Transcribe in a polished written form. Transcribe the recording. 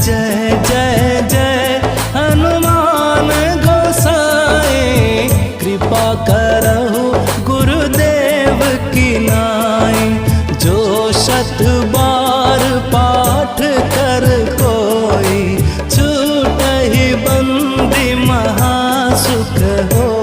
जय जय जय हनुमान गोसाई, कृपा करहु गुरुदेव की नाई। जो शत बार पाठ कर कोई, छूटहि बंदी महासुख होई।